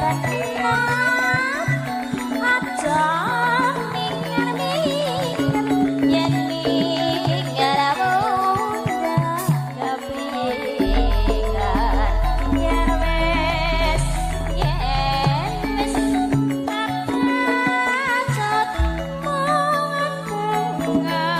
Tenan aja mingar-mingar yen mingar mundak kepiye yen wis yen wis kabacut mung dengar.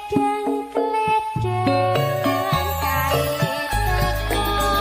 Kledeng-kledeng kait teko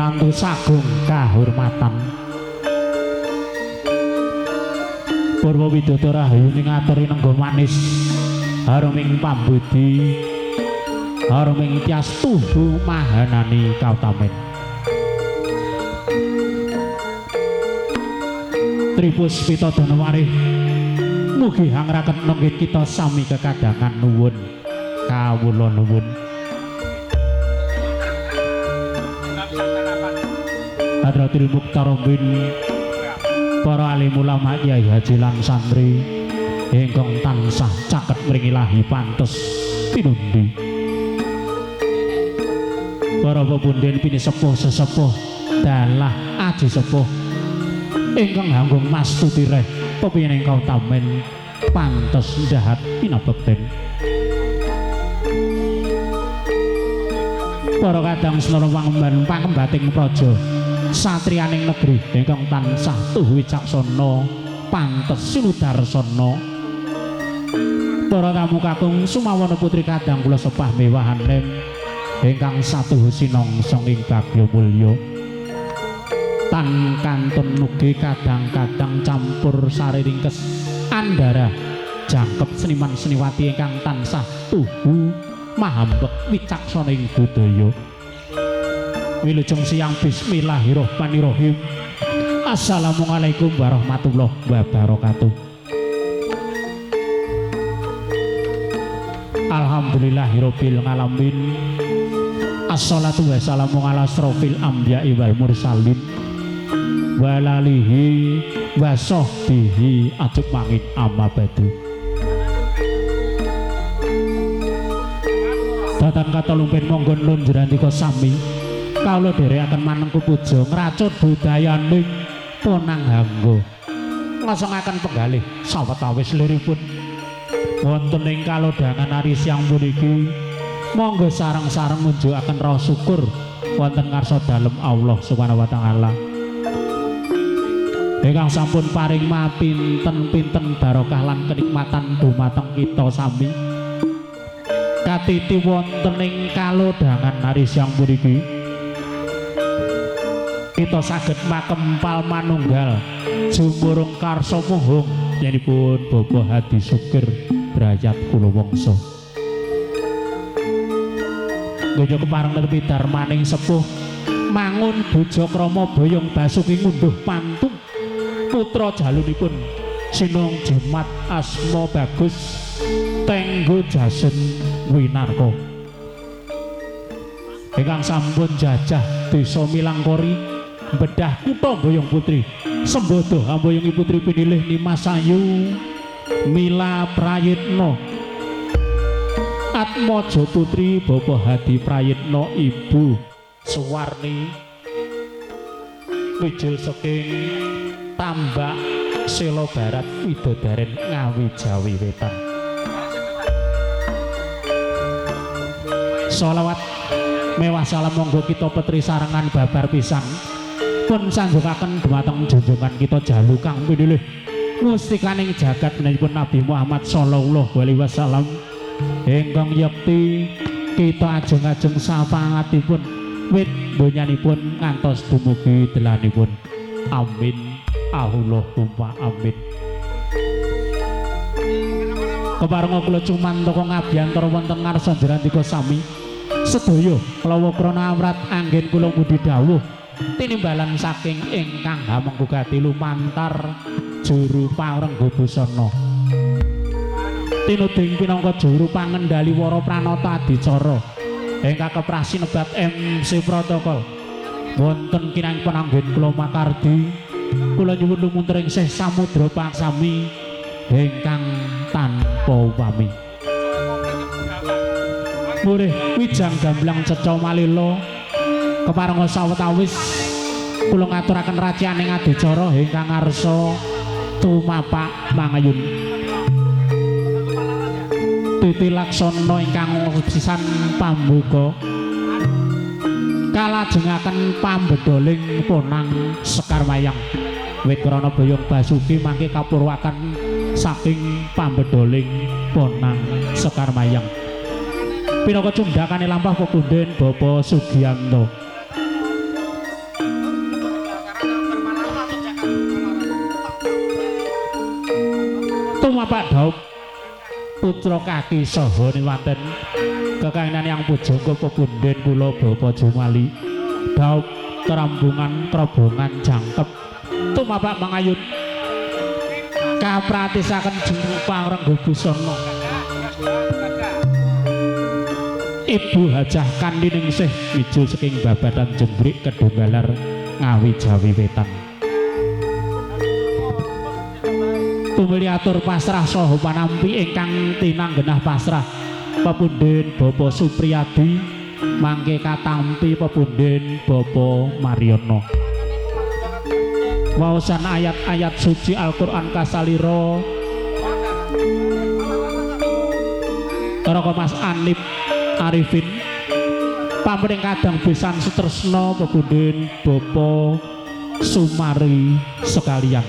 Pikantu sagung kahormatan. Purwa Widodo Rahayu ning aturi nenggo manis haruming pambudi haruming tias tuhu mahanani kautamen. Tripuspita Danawarih mugi hangraken nenggit kita sami kekadangan nuwun kawula nuwun. Hadratil Muqtarabin para alim ulama kiai haji lan santri ingkang tansah caket mringilahi pantes pinundi. Para pepunden pinisepuh sesepuh dalah aji sepuh ingkang hanggung mastuti reh pepiyening kautamen pantes ndahat pinabekten. Para kadang senara pangemban pangembating praja satriyaning negeri ingkang tansah tuhu wicaksana pantes sinudarsana. Para tamu kakung sumawana putri kadang kula sepah mewah anem ingkang satuhu sinongsong ing bagya mulya. Tan kantun mugi kadang-kadang campur sari ringkes andhara jangkep seniman seniwati ingkang tansah tuhu mahambek wicaksana ing budaya. Wilujeng siang, bismillahirrahmanirrahim. Assalamualaikum warahmatullahi wabarakatuh. Alhamdulillahirabbil alamin. Assalatu wassalamu ala asrofil anbiya'i wal mursalin wa alihi wa sahbihi ajmain amma ba'du. Datan katalumpen monggo nun jrandika sami kawula dherekaken manengku puja ngracut budayaning Ponang Hanggo ngosongaken penggalih sawetawis liripun wonten ing kalodhangan ari siang puniki. Monggo sareng-sareng ngunjukaken raos syukur wonten ngarsa dalem Allah Subhanahu wa taala ingkang sampun paring mapinten-pinten barokah lan kenikmatan dumateng kita sami. Katiti wonten ing kalodhangan ari siang puniki kita saged makempal manunggal jumurung karsa muhung yenipun Bapak Hadi Sukir Brayat Kulawangsa. Nggih kepareng netepi darmaning sepuh mangun bojo krama boyong basuki ngunduh pantu putra jalunipun sinung jimat asma bagus tenggo jasen winarko ingkang sampun jajah desa Milangkori bedah kutha Boyong Putri sembodo amboyongi putri pinilih Nimas Ayu Mila Prayitno Atmojo Putri Bapak Hadi Prayitno Ibu Suwarni wijil saking Tambak Selo Barat Widodaren Ngawi Jawi Wetan. Sholawat mewah salam monggo kita petri sarengan babar pisan pun sanjungaken dumateng junjungan kita jalu kang pinilih mustikaning jagat menipun Nabi Muhammad sallallahu alaihi wasallam ingkang yekti kita ajeng-ajeng syafaatipun wit donyanipun ngantos dumugi delanipun. Amin Allahumma amin. Keparenga kula cumantaka ngabiyantara wonten ngarsa jrandika sami sedaya lawa krana amrat anggen kula mudhi dawuh tinimbalan saking ingkang hamengku gati lumantar juru parengga busana tinuding pinangka juru pangendali wara pranata adicara ingkang keprah sinebat MC protokol wonten kinangipun anggen kula makardi kula nyuwun lumuntur ing sih samudra pangsami ingkang tanpa upami. Murih wijang gamblang ceca malila keparenga sawetawis kula ngaturaken racianing adicara ingkang ngarsa tumapak mangayun titi laksana ingkang sisan pambuka kalajengaken pambedoling Ponang Sekar Mayang wit krana boyong basuki mangke kapurwaken saking pambedoling Ponang Sekar Mayang. Pinaka cundhakane lampah pepunden Bapak Sugianto. Tumapak dhaup putra kaki saha niwanten kekangenan yang pujangga pepunden kula Bapak Jumali dhaup kerambungan krobongan jangkep tumapak mangayun kapratisaken juru pangrenggo busana Ibu Hajah Kandi Ningsih mijil saking Babatan Jembrik Kedunggalar Ngawi Jawi Wetan. Tumuli atur pasrah saha panampi ingkang tinanggenah pasrah pepunden Bapak Supriyadi mangke katampi pepunden Bapak Mariono. Waosan ayat-ayat suci Al-Qur'an kasalira Raka Mas Anip Arifin pamring kadang besan sutresna pepunden Bapak Sumari sekalian.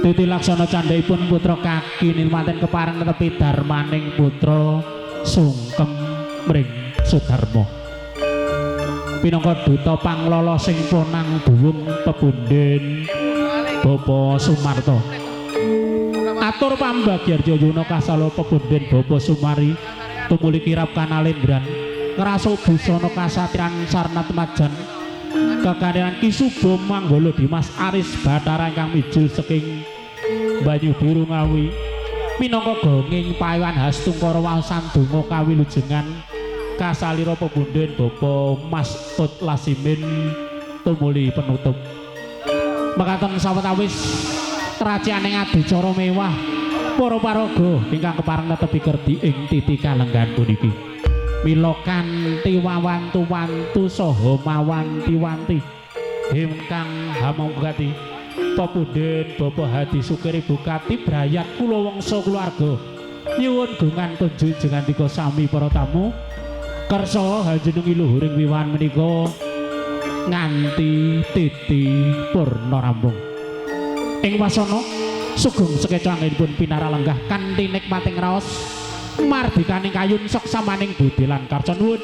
Titi laksana candhaipun putra kaki nilmanten kepareng netepi darmaning putra sungkem mring Sudarma. Pinangka duta panglala sing ponang duwung pepunden Bapak Sumarto. Atur pambagyarja yuna kasala pepunden Bapak Sumari tumuli kirap kanalendran ngrasuk busana kasatriyan sarnat majan kekadean Ki Suba Manggala Dimas Aris Bathara ingkang mijil saking Banyu Biru Ngawi minangka gonging paewan hastungkara waosan donga kawilujengan kasalira pepunden Bapak Mas Tut Lasimin tumuli penutup. Mekaten sawetawis racianing adicara mewah para paraga ingkang kepareng netepi kerdi ing titi kalenggahan puniki. Mila kanthi wawantu-wantu saha mawanti-wanti ingkang hamunggati pepunden Bapak Hadi Sukir Ibu Kati brayat kula wangsa keluarga nyuwun gungan kunjungan dika sami para tamu kersa hanjenengi luhuring wiwan menika nganti titi purna rampung. Ing wasana sugeng sekeca anggenipun pinara lenggah kanthi nikmating raos mardikaning kayun seksamaning budi lan karsa. Nuwun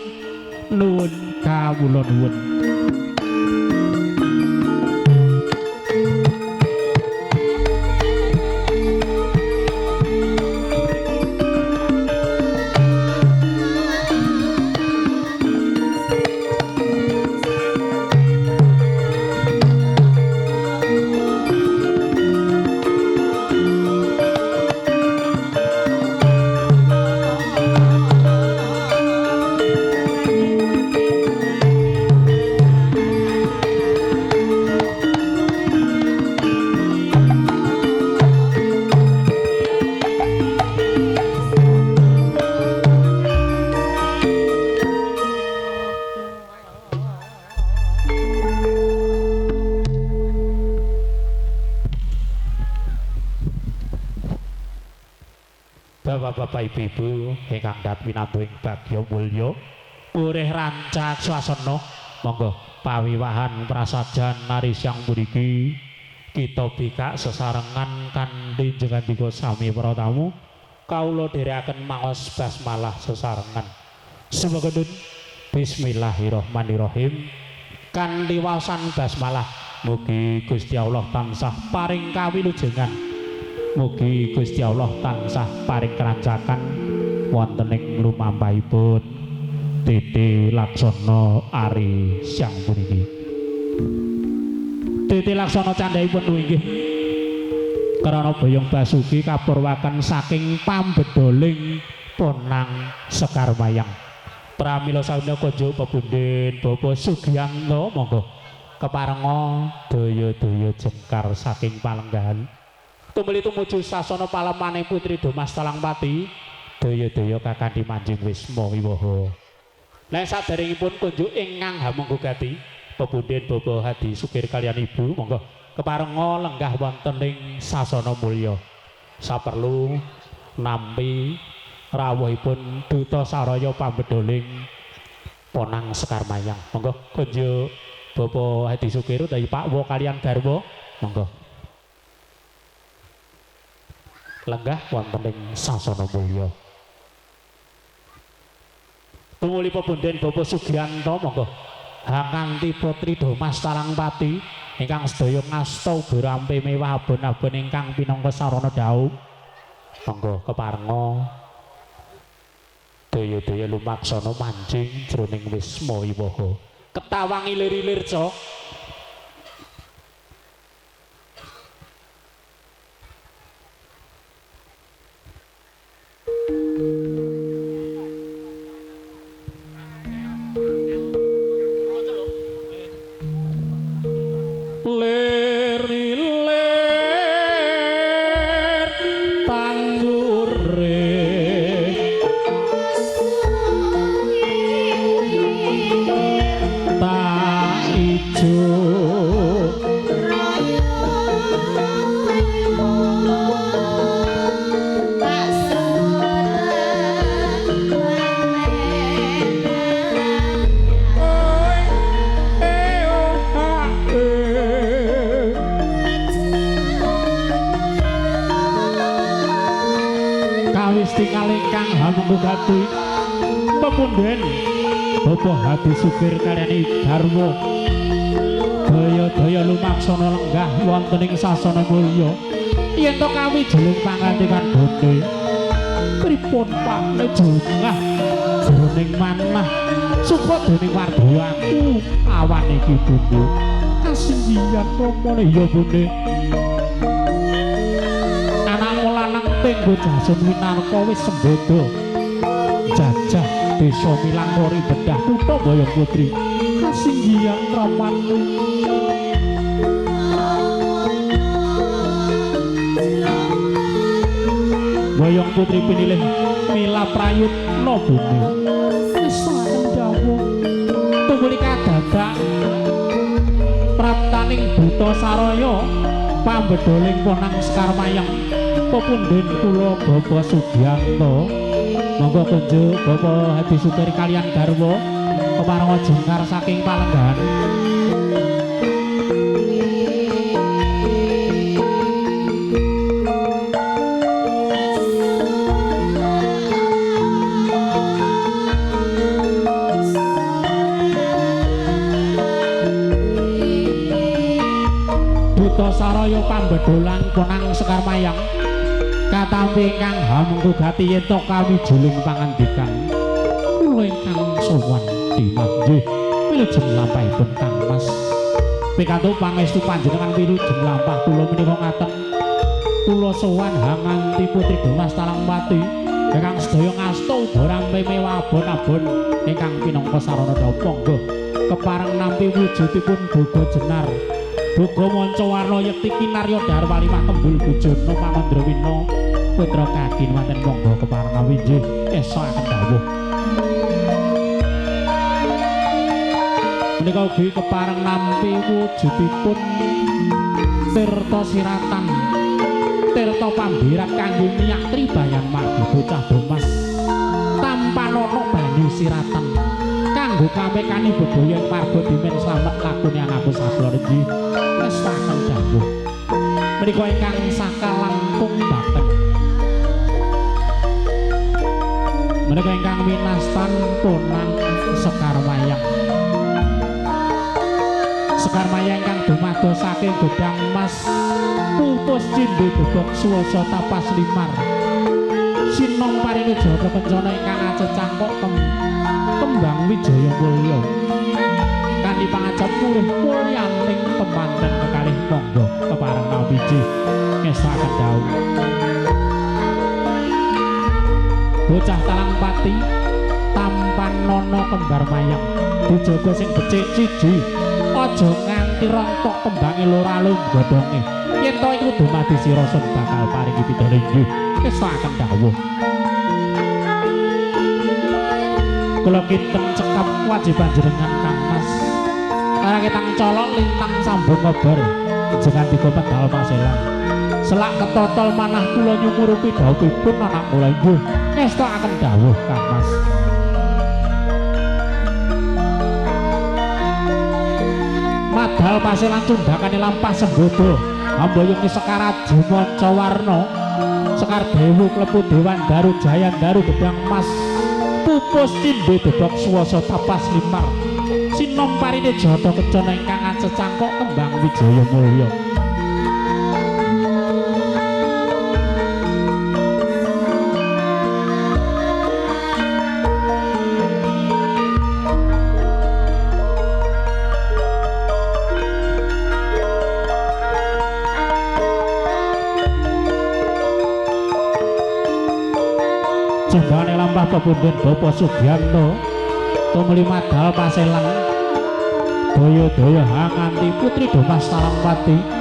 nuwun kawula nuwun. Bapak-bapak, ibu-ibu ingkang dat winantu ing bagya mulya urih rancak swasana, monggo pawiwahan prasajan nari siang puniki kita bikak sesarengan kanthi jengandika sami para tamu. Kawula dherekaken maos basmalah sesarengan. Semoga bismillahirrahmanirrahim. Kanthi waosan basmalah mugi Gusti Allah tansah paring kawilujengan, mugi Gusti Allah tansah paring kerancakan wonten ing lumampahipun titi laksana ari siang puniki. Titi laksana candhaipun inggih krana boyong basuki kapurwaken saking pambedoling Ponang Sekar Mayang. Pramila sauna kunjuk pepunden Bapak Sugiyanto monggo keparenga daya-daya jengkar saking palenggahan. Tumuli tumuju sasana palemaning putri Domas Talangpati daya-daya kakandi manjing wisma wiwaha. Lan saderengipun kunjuk ingkang hamunggati pepunden Bapak Hadi Sukir kaliyan ibu monggo keparenga lenggah wonten ing sasana mulya. Saperlu nampi rawuhipun duta saraya pambedoling Ponang Sekar Mayang. Monggo kunjuk Bapak Hadi Sukir utawi Pak Wo kaliyan garwa monggo lenggah wonten ing sasana mulya. Tumuli pepunden Bapak Sugianto monggo. Hanganti Putri Domas Talangpati ingkang sedaya ngasta uga rampe mewah abon-abon ingkang pinangka sarana dhaup. Monggo keparenga daya-daya lumaksana manjing jroning wisma iwaha. Ketawang ilir-ilir cok. Pepunden Bapak Hadi Sukir kaliyan garwa daya-daya lumaksana lenggah wonten ing sasana mulya yen to kawijeling pangantikan bodhe pripun Pak jengah jroning manah suka dening wardaya aku awan iki bunda kasinggihan ramane ya bunda anakmu lanang tenggo Jasun Winarko wis sembodo jajah desa Milangkori bedah kutha Boyong Putri kasinggihan ramane Boyong Putri pinilih mila prayitna bumi wis saken dawuh tumuli kadadak praptaning buta saraya pambedholing ponang Sekar Mayang pepunden kula Bapak Sugianto monggo kunjuk Bapak Hadi Sukir kaliyan garwa keparenga jengkar saking palenggahan. Duta saraya pambedholan ponang Sekar Mayang katampi ingkang hamengku gati yen to kawijuling pangandikan kula ingkang sowan dimanggih wilujeng lampahipun Kang Mas pikantuk pangestu panjenengan wilujeng lampah kula menika ngaten kula sowan hanganti Putri Domas Talangpati ingkang sedaya ngasta uga rampe mewah abon-abon ingkang pinangka sarana dhaup monggo kepareng nampi wujudipun Boga Jenar Boga manca warna yekti kinarya darwalimah kembul bujana Pangandrawina putra kaginwanten monggo kepareng awinjih esakaken dawuh menika ugi kepareng nampi wujudipun tirta siratan tirta pambirat kanggo miyak tribayan margi bocah Domas tampanana banyu siratan kanggo kamekani bebaya marga dimen slamet lakune anakku sabla niki estaken dawuh menika ingkang saka langkung baten menika ingkang winastan ponang Sekar Mayang Sekar Mayang ingkang dumados saking gedang mas pupus cindhe bebok swasa tapas limar sinong parine jaka kencana ingkang acecangkok kembang wijaya mulya kanthi pangajap murih mulyaning temanten kekalih monggo kepareng awiji ngesaken dawuh bocah Talangpati tampan nono kembar mayang dijaga sing becik siji aja nganti rontok kembange loro alum godhonge yen to iku dumadi sira sun bakal paringi pidana inggih ngesaken dawuh kula kinten cekap wajib panjenengan Kang Mas karaketang colok lintang sambung obor jenengan tiga pedal paselan selak ketotol manah kula nyumurupi dhawuhipun anak kula inggih ngestakaken dawuh Kang Mas. Madal paselan cundhakane lampah sembodo amboyong Sekaraja manca warna Sekar Dewu klebu Dewan Daru Jayan Daru gedang mas Pupus cindhe debok swasa tapas limar. Sinom parine jata kencana ingkang acecangkok kembang wijaya mulya. Jembane lampah pepundhen Bapak Sugianto tumuli madal paselan daya-daya hanganti putri Domas Talampati.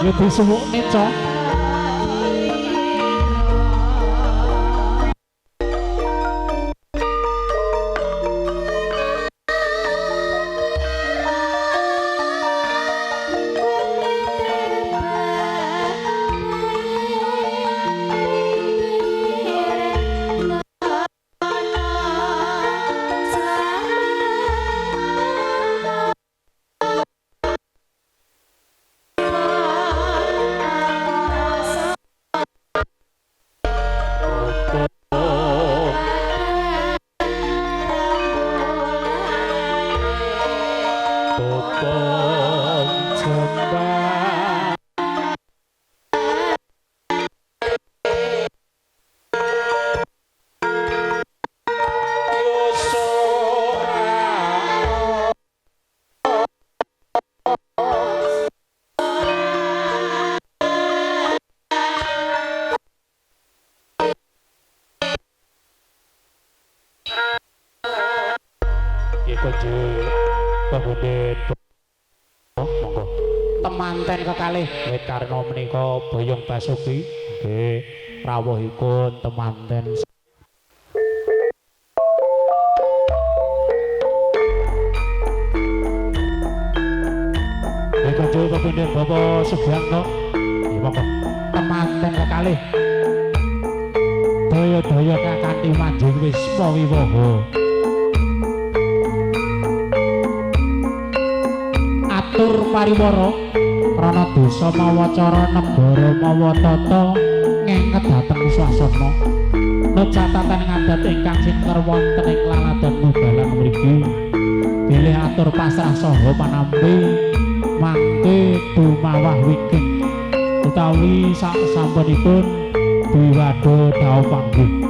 Ya disuwukne, Cok. Temanten kekalih wit karna menika Boyong Basuki nggih rawuhipun temanten. Nggih kanca pepundhen Bapak Sugianto nggih monggo temanten kekalih daya-daya kakanthi manjing wisma wiwaha. Atur pariwara rana desa mawa cara negara mawa tata ngenget dhateng swasana. Nut catatan ngadat ingkang sinter wonten ing laladan Mubalan mriki. Bilih atur pasrah saha panampi mangke dumawah wiging utawi sak sampunipun dwiwada dhaup panggih.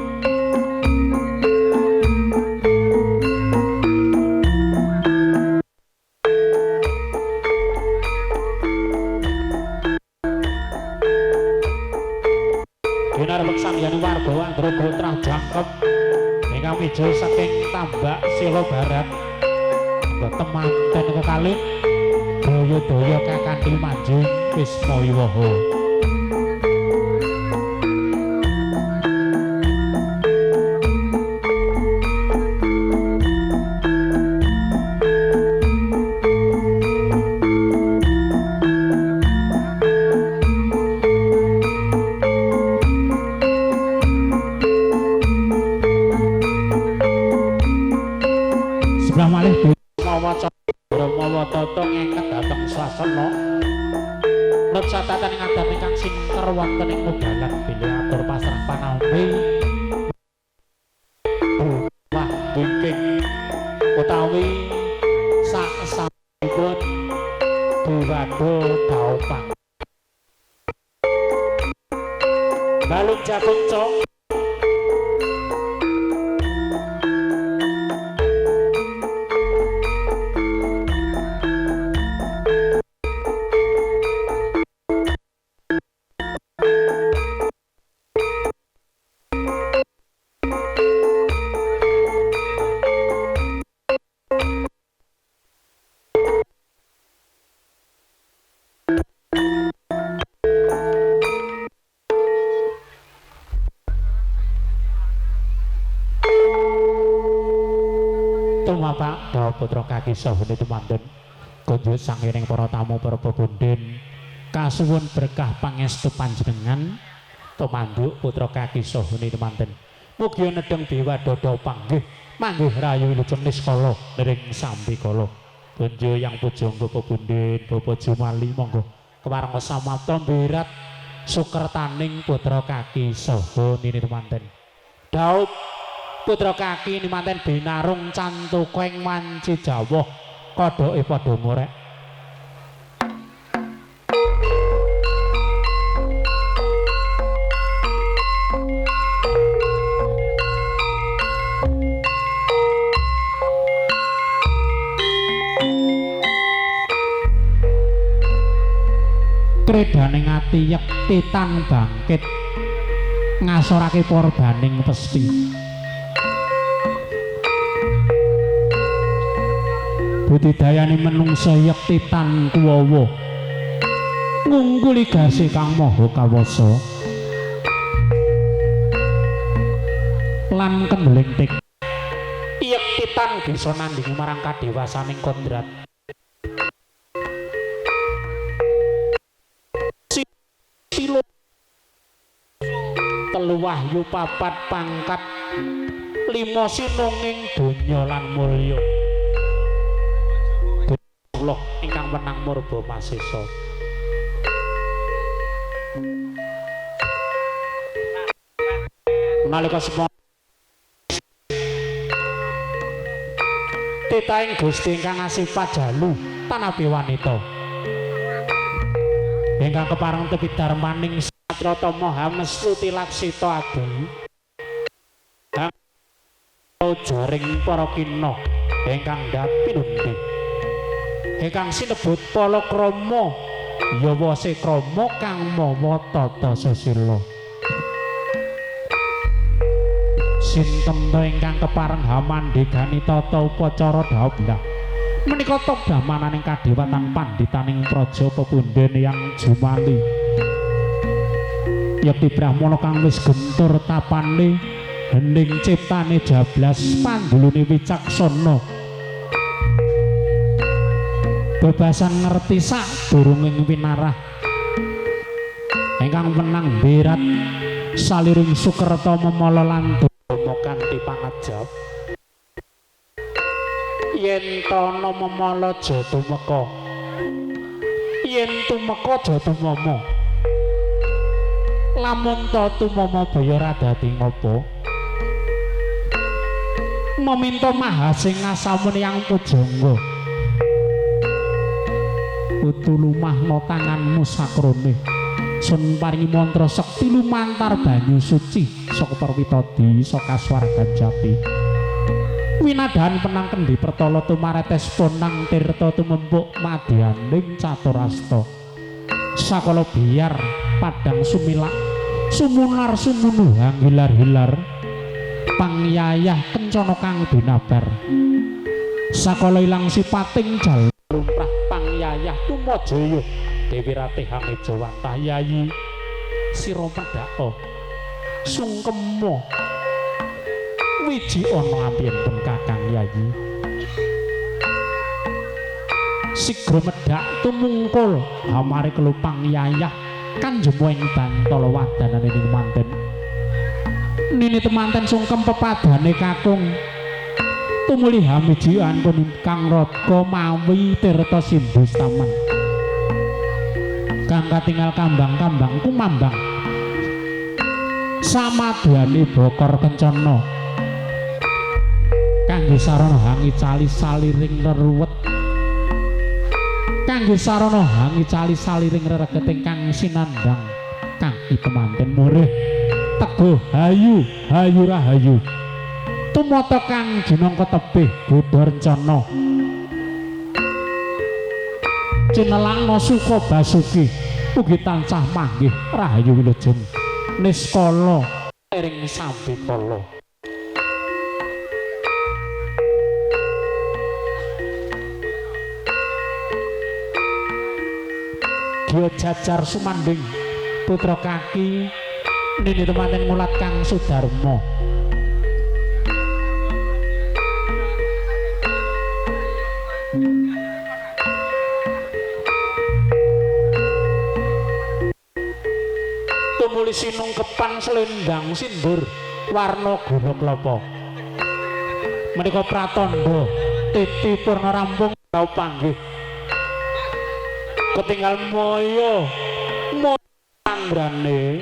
Ingkang mijil saking Tambak Selo Barat temanten kekalih daya-daya kakanthi manjing Wisma Wiwaha. Catatan ngadat ingkang sinter wonten ing Mubalan bilih atur pasrah panampi wah wingking utawi jagung cok. Tumapak Dawa Putra Kaki saha temanten kunjuk sangiring para tamu para pepunden kasuwun berkah pangestu panjenengan tumanduk putra kaki saha temanten mugi nedeng dewa dodo panggih manggih rayu wilujeng niskala nering sambikala kunjuk yang pujangga pepunden Bapak Jumali monggo kepareng samapta mbirat sukertaning putra kaki saha nini temanten daup putra kaki nimanten binarung cantuka ing wanci jawah kodhoke padha ngorek kredane ati yekti tan bangkit ngasorake porbaning pesti budidayane menungsa yekti tan kuwawa ngungkuli gase kang maha kawasa lan kendeling tek yekti tan bisa nandhingi marang kadewasaning kodrat silo telu wahyu papat pangkat lima sinunging donya lan mulya Allah ingkang wenang murba masesa. Nalika semua titahing Gusti ingkang asipat jalu tanapi wanita ingkang kepareng tepi darmaning satrata maha mestuti laksita agung jaring para kina ingkang ndapinundi ingkang sinebut palakrama ya wase krama kang mawa tata susila. Sinten ta ingkang kepareng hamandhegani tata upacara dhaup ndah menika top dhamananing kadewatan pandhitaning praja pepundhen yang Jumali. Yekti brahmana kang wis gentur tapane hening ciptane jablas pandulune wicaksana bebasan ngerti sadurunging winarah ingkang wenang mberat saliring sukerta memala lan dama kanthi pangajap yen tana memala aja tumeka yen tumeka aja tumama lamun ta tumama baya ora dadi ngopo meminta maha sing ngasamun yang pujangga putu lumahna tanganmu sakrone sun paringi mantra sekti lumantar banyu suci saka perwitadi saka swarga jati winadahan penang kendi pertala tumaretes ponang tirta tumempuk madyaning caturasta sakala biar padang sumilak sumunar sumunu hanghilar-hilar pangyayah kencana kang binabar sakala ilang sipating jal lumrah pangyayah tumajaya Dewi Ratih Hangejawantah yayi sira medhaka sungkema wiji ana ampiyen kakang yayi sigra medhak tumungkul hamare kelupang yayah kanjeng ing bantala wadanane ning manten nini temanten sungkem pepadane kakung tumuli hamijian pun kang raga mawi tirta sindustaman kang katingal kambang-kambang kumambang samadwane bokor kencana kangge sarana hangicali saliring reruwet kangge sarana hangicali saliring rereget ingkang sinandhang kang itemanten murih Teguh hayu hayu rahayu. Tumata kang jinangka tebih godha rencana. Cinelangna suka basuki ugi tansah manggih rahayu wilujeng niskala ering sambikala. Dia jajar sumanding putra kaki nini temanten ngulat kang Sudarma. Tumuli sinungkepan selendang sindur warna gula klapa. Menika pratandha titi purna rampung tau panggih. Ketinggal moyo moyo anggrane.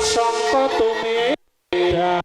Sangka tumida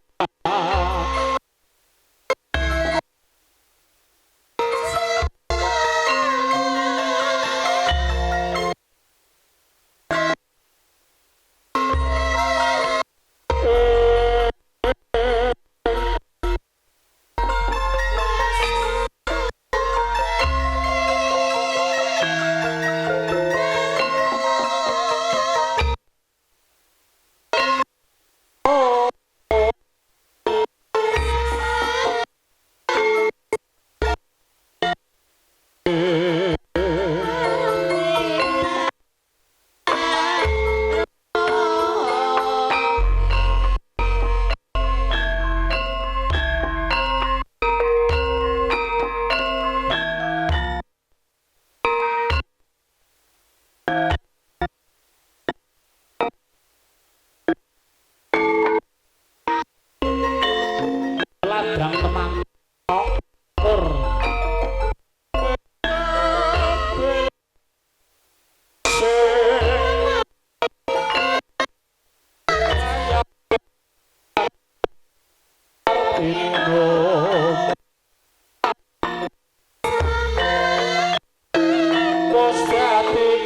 ladang temangkur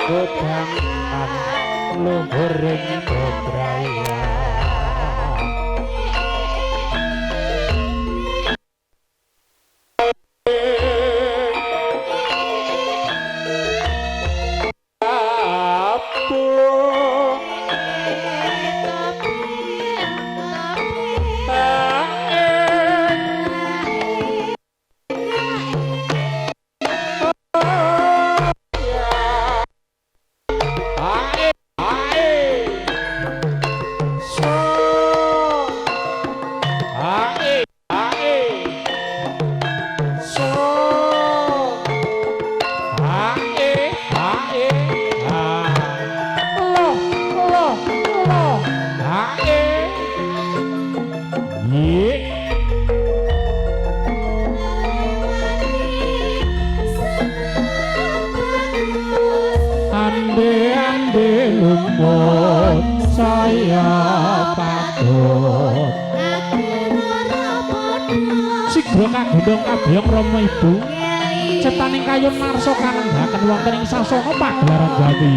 godangan luhuring bebraya. Ande-ande lumut saya patut sigra kagendhong kabiyong rama ibu cetaning kayun narsa kanenggaken wonten ing sasana pagelaran Jawi.